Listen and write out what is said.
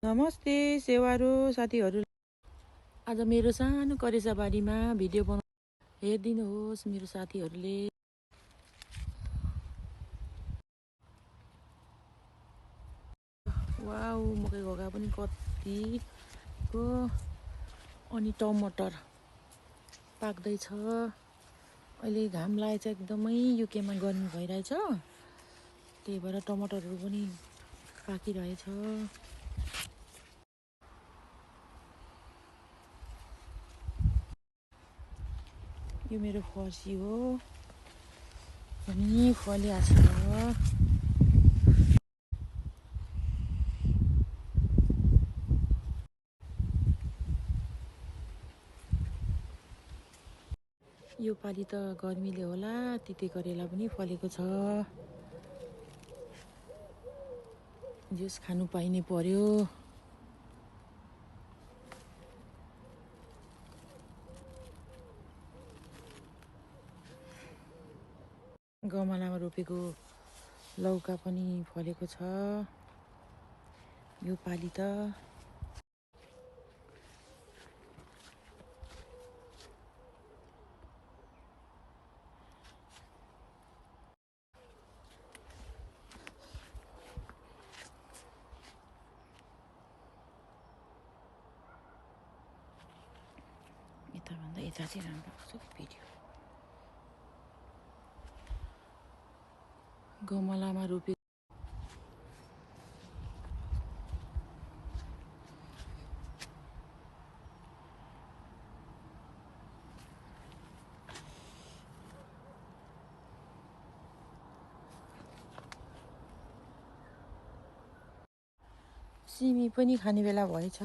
नमस्ते सेवारो साथीहरू। आज मेरो सानो करेसा बारीमा भिडियो हेरिदिनुहोस् मेरो साथीहरूले। वाउ मकै घोगा पनि कतिको, अनि टमाटर पाक्दैछ। अहिले घाम लागेछ, एकदमै युकेमा गर्मी भइरहेछ, त्यही भएर टमाटरहरू पनि पाकिरहेछ। यो मेरो फर्सी हो, पनि फलिहाल्छ। यो पालि त गर्मीले होला तिते करेला पनि फलेको छ। जुस खानु पाइने पर्यो। गमलामा रोपेको लौका पनि फलेको छ यो पालि त। यताभन्दा यता चाहिँ राम्रो आउँछ भिडियो। गमलामा रोपे सिमी पनि खाने बेला भएछ।